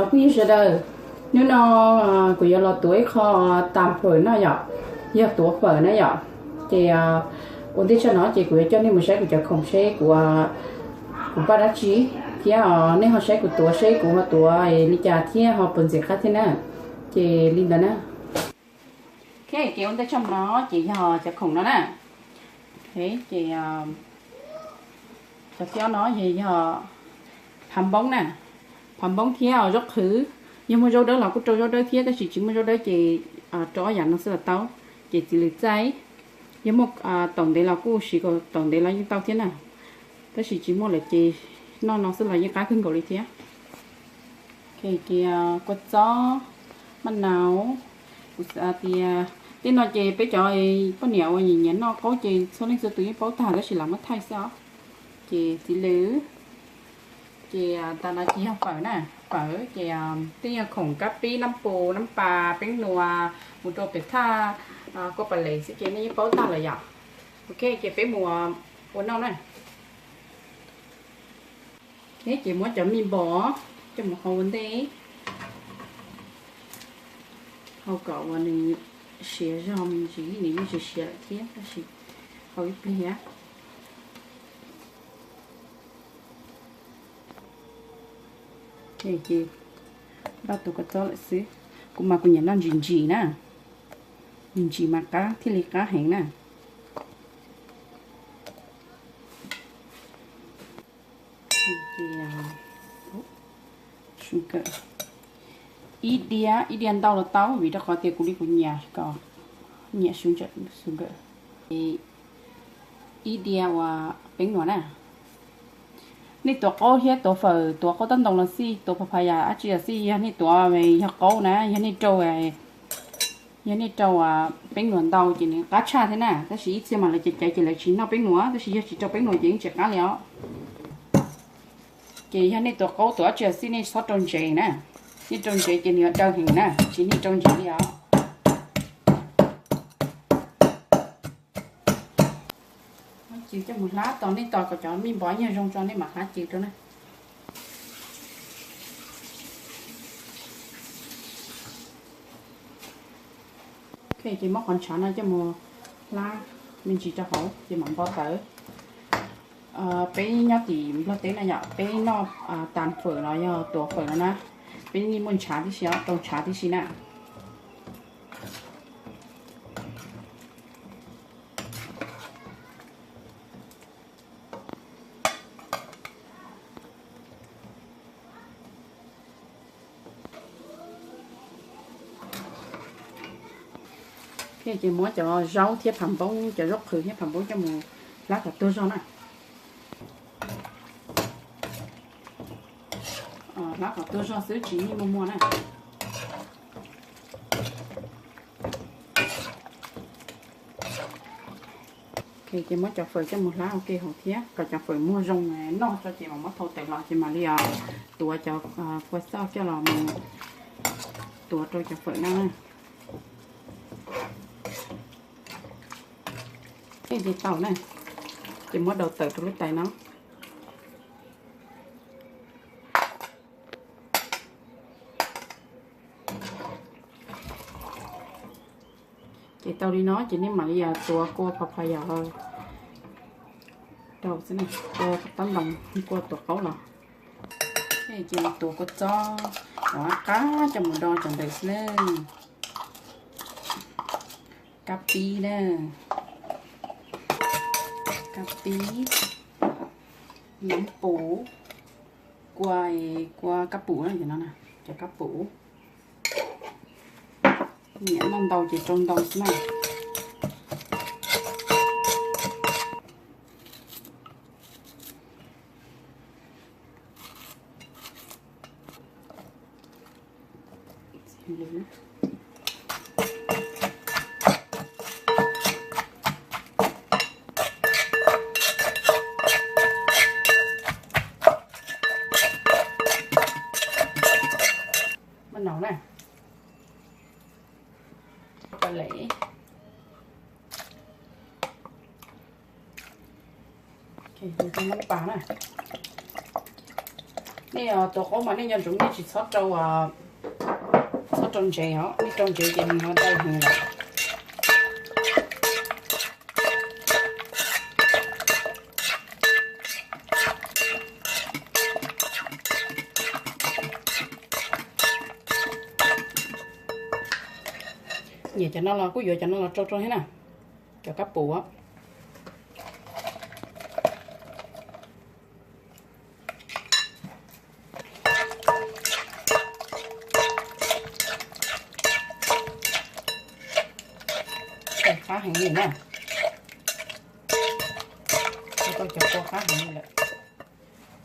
Phooj ywg sawv daws, hnub no kuv yuav los tuav ib qho tas fawm no yom, yog tuav fawm na yom. Ces ua ntej tshaj no ces kuv yuav coj nej mus saib kuv cov khoom seb kuv, kuv npaj dab tsi, thiab nej ho saib kuv tuav seb kuv ho tuav li cas thiab ho puas ntxim qab thiab na. Ces li ntawd na. Ces ua ntej tshaj no ces yog cov khoom no na. Ces cov txiob no yog phav npoob na, phav npoob thiab zaub qhwv. Yog muaj zaub dawb los kuj rau zaub dawb thiab, tab sis tsis muaj zaub dawb ces rau ob yam no xwb los tau. Ces txiv lws txaij, yog muaj taum ntev los kuj siv kom taum ntev los yeej tau thiab na, tab sis tsis muaj lawm ces noj no xwb los yeej qab kawg nkaus li thiab. Ces kua txob, maj nau, kuv xav tias tej no ces peb cov poj niam uas nyiam nyiam noj qaub ces txhua leej txhua tus yeej paub tag tab sis lam muab thaij xwb os. Ces txiv lws, ces tas no ces yog fawm na, fawm ces tej yog khoom kab pib, nab pus, nab pas, peeb nuas, mus rau pem thaj kua pas les xwb ces nej yeej paub tag lawm yom. Ok, ces peb mus ua noj na. Ces muab cov me npos coj mus hau ua ntej, hau kom uas nws siav zog me ntsis, nws yeej tsis siav lawm thiab tab sis hau ib pliag. Ces npaj tus kua txob lawm xwb. Kuv mas kuv nyiam noj ntsim ntsim na, ntsim ntsim mas qab thiaj li qab heev na. Ib diav, ib diav ntau los tau vim rau qhov tias kuv li kuv nyiam, nyiam su nkawm. Ib diav uas peeb nuas na. Nej tuav qaub thiab tuav fawm, tuav qaub tab ntoo los xij, tuav papaya dab tsi los xij, yog nej tuav yog qaub na, yog nej rau, yog nej rau peeb nuas ntau ces nws qab tshaj thiab na, tab sis ib txhia mas lawv caiv caiv ces lawv tsis noj peeb nuas, tab sis yog tsis rau peeb nuas ces yeej tsis qab li os. Ces yog nej tuav qaub tuav dab tsi los xij nej txhob rau ntsev na, nej rau ntsev ces nws yuav daw heev na, tsis nej rau ntsev li os. Muab cw coj mus hlab tos, nej tos kom cov me npos nyuag zoo tso nej mam hlab cw rau na. Ok, ces muab qhov ntshav no coj mus hlab me ntsis rau hauv ces mam npo tawv. Peb nyob tim Nplog teb na yom, peb noj tas fawm los yog tuav fawm no na, peb yeej muaj ntshav tib si os, rau ntshav tib si na. Ces muab cov zaub thiab pham npoob, cov zaub qhwv thiab pham npoob coj mus hlab kom tuag zog na. Hlab kom tuag zog xwb tsis yeej muaj muag na. Ok, ces muab cov fawm coj mus hlab ua ke hauv thiab kom cov fawm muag zoo noj tso ces mam muab thau tawm los ces mam li tuav cov kua txob coj los mus tuav rau cov fawm no na. Ces tau na, ces muab daus tawm rau lub tais no. Ces tau li no ces nej mam li tuav kua papaya los rau xwb na, kua tab ntoos, kua tuav qaub los. Ces tuav kua txob uas qab coj mus do cov ntawd xwb na. Kab pib na, kab pib, nab pus, kua, kua kab pus na, cov kab pus. Nyiam noj ntau ces rau ntau xwb na. Maj nau na, paj lem. Nab pas na, Nej tuav qaub mas nej nco ntsoov nej tsis txhob rau, txhob rau ntsev os, nej rau ntsev ces nws ho dai heev lawm. Nyiam cov no los kuj yuav cov no los rau rau thiab na, cov kab pum. Qab heev li na, ua tau cov kua qab heev li lawm,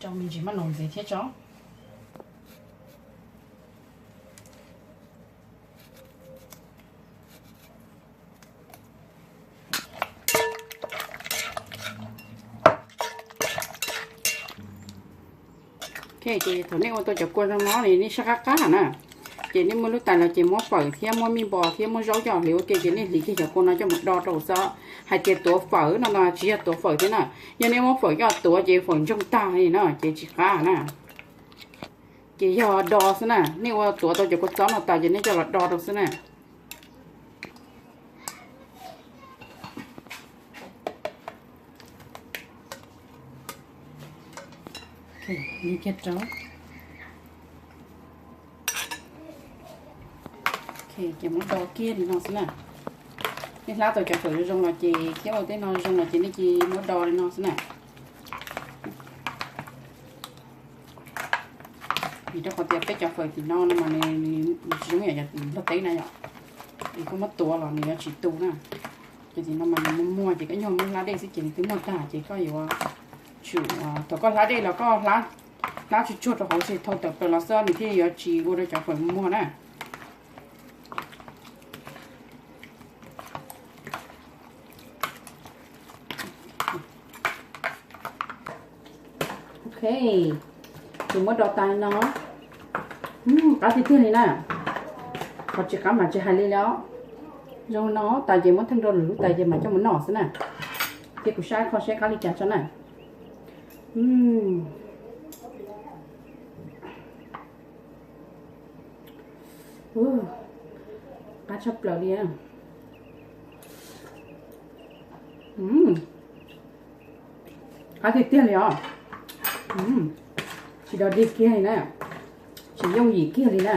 rau me ntsis maj nus ntxiv thiab tso. Ces thaum nej ua tau cov kua zoo no li nej sab qab qab na, ces nej muaj lub tais los ces muab fawm thiab muab mij npos thiab muab zaub coj hliv ua ke ces nej hliv kiag cov kua no coj mus do rau xwb. Hais tias tuav fawm no no tsis yog tuav fawm thiab na, yog nej muab fawm coj tuav ces fawm ntsoog tag li no ces tsis qab na. Ces yog do xwb na, nej ua tuav tau cov kua txob no tas ces nej coj los do rau xwb na. Ces muab do kiag li no xwb na. Nej hlab tau cov fawm zoo los ces thiab ua tej no zoo los ces nej cia muab do li no xwb na. Vim rau qhov tias peb cov fawm tim no no mas nws tsis zoo yam cov tim Nplog teb na yom, es koj muab tuav los nws yuav tsis tu na. Ces tim no mas nws muag muag ces koj nyuag muab hlab dej xwb ces nws twb muag tag ces koj yuav tsum, thaum koj hlab dej los koj hlab tsuag tsuag rau hauv ces thau tawm plaws los xwb nws thiaj yuav tsis ua rau cov fawm muag na. Ok, ces muab do tas li no. Qab tiag tiag li na, qhov tsis qab mas tsis hais li lawm. Zoo no tas ces muab theej rau lwm lub tais ces mam coj mus noj xwb na. Ces kuv saib qhov seb qab li cas tso na. Qab tshaj plaws li. Qab tiag tiag li os. Tsis dog dig kiag li na, tsis yooj yim kiag li na.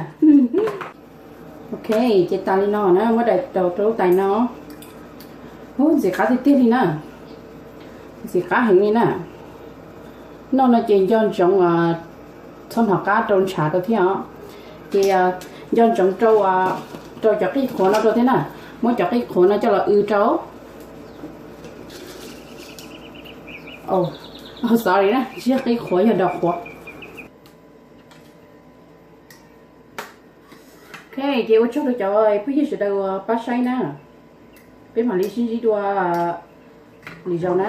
Ok, ces tas li no na, muab daim rau rau lub tais no. Ub, ntxim qab tiag tiag li na, ntxim qab heev li na. Noj no ces nco ntsoov txhob hnov qab rau ntshav rau thiab os. Ces nco ntsoov rau, rau cov qij qhuav no rau thiab na, muab cov qij qhuav no coj los w rau. Sorry na, tsis yog qij qhuav, yog dos qhuav. Ok, ces ua tsaug rau cov phooj ywg sawv daws uas pab saib na, peb mam li sib ntsib dua lwm zaus na.